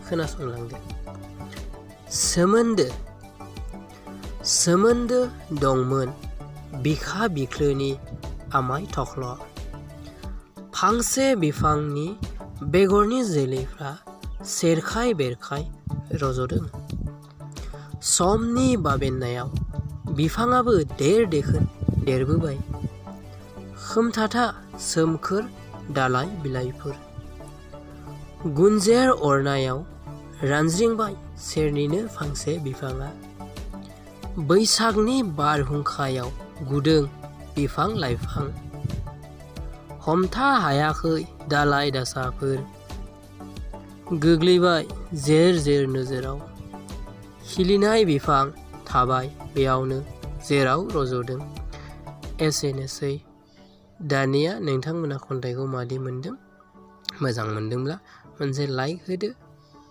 खोनासंलांदो। सोमोन्दो सोमोन्दो दंमोन बिखा बिख्लोनि आमाय थख्ल'। फांसे बिफांनि बेगरनि जोलैफ्रा सेरखाय बेरखाय रज'दों। समनि बाबेननायाव बिफाङाबो देखोन देरबोबाय। खोमथाथा सोमखोर दालाइ बिलाइफोर। गुनजेर अरनायाव रानज्रिंबाय सेरनिनो फांसे बिफाङा। बैसागनि बारहुंखायाव गुदों बिफां लाइफां। हमथा हायाखै दालाइ दासाफोर। गोग्लैबाय जेर जेर नोजोराव। खिलिनाय बिफां थाबाय बेयावनो जेराव रज'दों। एसेनोसै। दानिया नोंथांमोना खन्थाइखौ मादि मोनदों? मोजां मोनदोंब्ला मोनसे लाइक होदो।